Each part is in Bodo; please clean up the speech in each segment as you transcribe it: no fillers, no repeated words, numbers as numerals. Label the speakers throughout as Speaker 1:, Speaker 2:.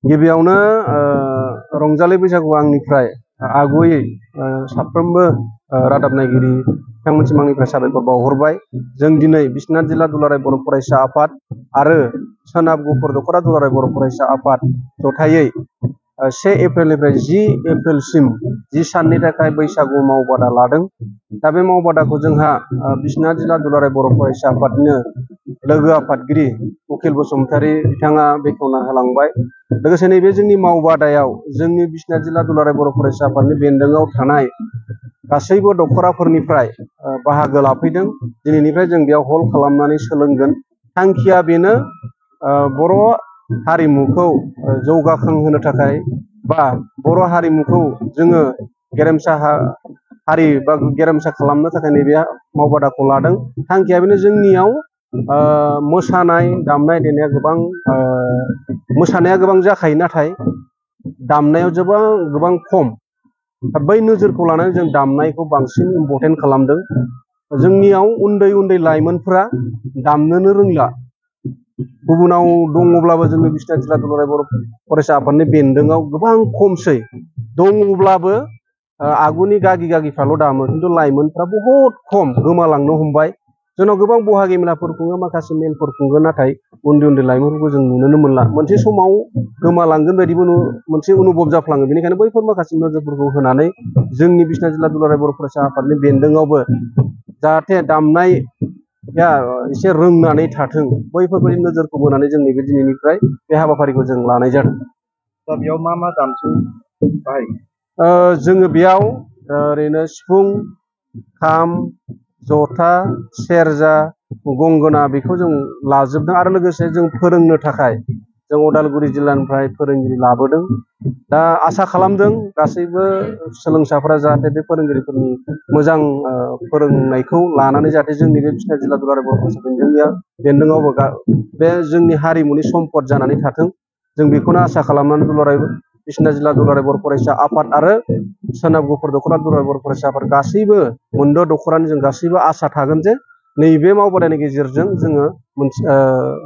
Speaker 1: गिबियावनो रंजालि बैसागु आंनिफ्राय आगुयै साफ्रोमबो रादाब नायगिरि बिथांमोनसिम आंनिफ्राय साबायखर बावहरबाय। जों दिनै बिश्वनाथ जिल्ला दुलाराय बर' फरायसा आफाद आरो सोनाब गुफुर दख'रा दुलाराय बर' फरायसा आफाद जथायै 1 एप्रिलनिफ्राय 10 एप्रिलसिम 10 साननि थाखाय बैसागु मावबादा लादों। दा बे मावबादाखौ जोंहा बिश्वनाथ जिल्ला दुलाराय बर' फरायसा आफादनिनो लोगो आफादगिरि उकिल बसुमतारी बिथाङा बेखेवना होलांबाय। लोगोसे नैबे जोंनि मावबादायाव जोंनि बिश्वनाथ जिल्ला दुलाराय बर' फरायसा आफादनि बेन्दोङाव थानाय गासैबो दख'राफोरनिफ्राय बाहागो लाफैदों। दिनैनिफ्राय जों बेयाव हल खालामनानै सोलोंगोन। थांखिया बेनो बर' हारिमुखौ जौगाखांहोनो थाखाय बा बर' हारिमुखौ जोङो गेरेमसा हारि बा गेरेमसा खालामनो थाखाय नैबे मावबादाखौ लादों। थांखिया बेनो जोंनियाव मोसानाय दामनाय देनाया मोसानाया गोबां जाखायो, नाथाय दामनायाव गोबां खम। बै नोजोरखौ लानानै जों दामनायखौ बांसिन इम्परटेन्ट खालामदों। जोंनियाव उन्दै उन्दै लाइमोनफ्रा दामनोनो रोंला। गुबुनाव दङब्लाबो जोंनि बिश्वनाथ जिल्ला दुलाराय बर' फरायसा आफादनि बेन्दोङाव गोबां खमसै। दङब्लाबो आगुनि गागिफ्राल' दामो, खिन्थु लाइमोनफ्रा बहुद खम, गोमालांनो हमबाय। जोंनाव गोबां बहागि मेलाफोर खुङो, माखासे मेलफोर खुङो, नाथाय उन्दै उन्दै लाइमोनफोरखौ जों नुनोनो मोनला। मोनसे समाव गोमालांगोन बायदिबो मोनसे अनुभब जाफ्लाङो। बेनिखायनो बैफोर माखासे नोजोरफोरखौ होनानै जोंनि बिश्वनाथ जिल्ला दुलाराय बर' फरायसा आफादनि बेन्दोङावबो जाहाथे दामनाया एसे रोंनानै थाथों, बैफोरबायदि नोजोरखौ बोनानै जों नैबे दिनैनिफ्राय बे हाबाफारिखौ जों लानाय जादों।
Speaker 2: दा बेयाव मा मा दामजु बाहायो?
Speaker 1: जोङो बेयाव ओरैनो सिफुं, खाम, जथा, सेरजा, गंगोना बेखौ जों लाजोबदों। आरो लोगोसे जों फोरोंनो थाखाय जों उदालगुरि जिल्लानिफ्राय फोरोंगिरि लाबोदों। दा आसा खालामदों गासैबो सोलोंसाफोरा जाहाथे बे फोरोंगिरिफोरनि मोजां फोरोंनायखौ लानानै जाहाथे जोंनि बे बिश्वनाथ जिल्ला दुलाराय बर' फरायसा बेन्दोङावबो बे जोंनि हारिमुनि सम्पद जानानै थाथों। जों बेखौनो आसा खालामनानै बिश्वनाथ जिल्ला दुलाराय बर' फरायसा आफाद आरो सोनाब गुफुर दख'रा दुलाराय बर' फरायसा आफाद गासैबो मोनद' दख'रानि जों गासैबो आसा थागोन जे नैबे मावबादानि गेजेरजों जोङो मोनसे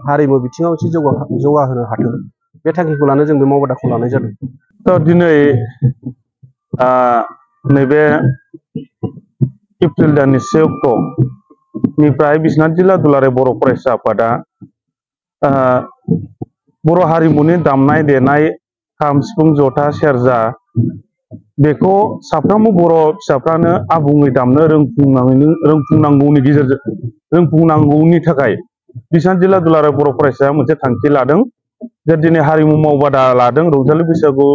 Speaker 1: हारिमु बिथिङाव एसे जौगाहोनो हाथों। बे थांखिखौ लानो जों बे मावबादाखौ लानाय जादों।
Speaker 3: दिनै नैबे एप्रिल दाननि 1 अक्ट'निफ्राय बिश्वनाथ जिल्ला दुलाराय बर' फरायसा आफादा बर' हारिमुनि दामनाय देनाय खाम, सिफुं, जथा, सेरजा बेखौ साफ्रोमबो बर' फिसाफ्रानो आबुङै दामनो रोंफुंनांगौनि थाखाय बिश्वनाथ जिल्ला दुलाराय बर' फरायसाया मोनसे थांखि लादों। जे दिनै हारिमु मावबादा लादों, रंजालि बैसागु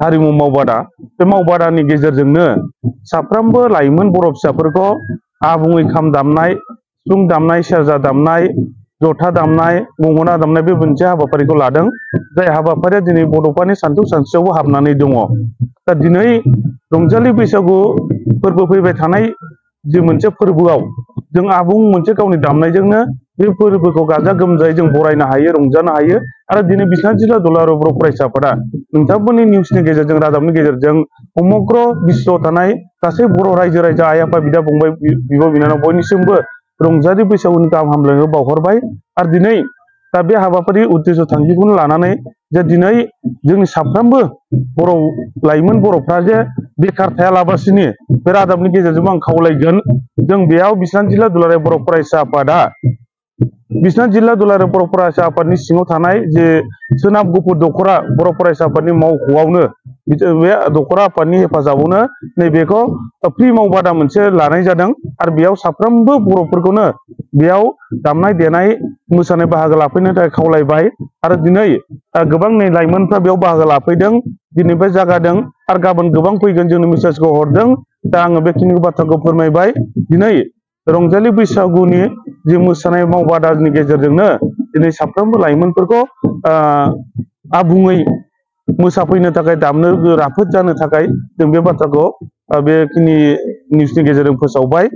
Speaker 3: हारिमु मावबादा। बे मावबादानि गेजेरजोंनो साफ्रोमबो लाइमोन बर' फिसाफोरखौ आबुङै खाम दामनाय, सिफुं दामनाय, सेरजा दामनाय, जथा दामनाय, गंगोना दामनाय बे मोनसे हाबाफारिखौ लादों। जाय हाबाफारिया दिनै बड'फानि सानथौ सानस्रियावबो हाबनानै दङ। दा दिनै रंजालि बैसागु फोरबो फैबाय थानाय जि मोनसे फोरबोआव जों आबुं मोनसे गावनि दामनायजोंनो बे फोरबोखौ गाजा गोमजायै जों बरायनो हायो, रंजानो हायो। आरो दिनै बिश्वनाथ जिल्ला दुलाराय बर' फरायसा आफादा नोंथांमोननि निउसनि गेजेरजों, रादाबनि गेजेरजों समग्र बिश्वआव थानाय गासै बर' रायजो राजा, आइ आफा, बिदा फंबाय, बिब' बिनानाव बयनिसिमबो रंजालि बैसागुनि गाहाम हामलायनायखौ बावहरबाय। आरो दिनै दा बे हाबाफारि उद्देश्य थांखिखौनो लानानै जे दिनै जोंनि साफ्रोमबो बर' लाइमोन बर'फ्रा जे बेखार थायालाबासिनो बे रादाबनि गेजेरजोंबो आं खावलायगोन, जों बेयाव बिश्वनाथ जिल्ला दुलाराय बर' फरायसा आफादा बिश्वनाथ जिल्ला दुलाराय बर' फरायसा आफादनि सिङाव थानाय जे सोनाब गुफुर दख'रा बर' फरायसा आफादनि मावख'आवनो बे दख'रा आफादनि हेफाजाबावनो नैबेखौ फ्रि मावबादा मोनसे लानाय जादों। आरो बेयाव साफ्रोमबो बर'फोरखौनो बेयाव दामनाय देनाय मोसानाय बाहागो लाफैनो थाखाय खावलायबाय। आरो दिनै गोबां लाइमोनफ्रा बेयाव बाहागो लाफैदों, दिनैनिफ्राय जागादों आरो गाबोन गोबां फैगोन जोंनो मेसेजखौ हरदों। दा आङो बेखिनि बाथ्राखौ फोरमायबाय। दिनै रंजालि बैसागुनि जि मोसानाय मावबादानि गेजेरजोंनो दिनै साफ्रोमबो लाइमोनफोरखौ आबुङै मोसाफैनो थाखाय, दामनो राफोद जानो थाखाय जों बे बाथ्राखौ बेखिनि निउसनि गेजेरजों फोसावबाय।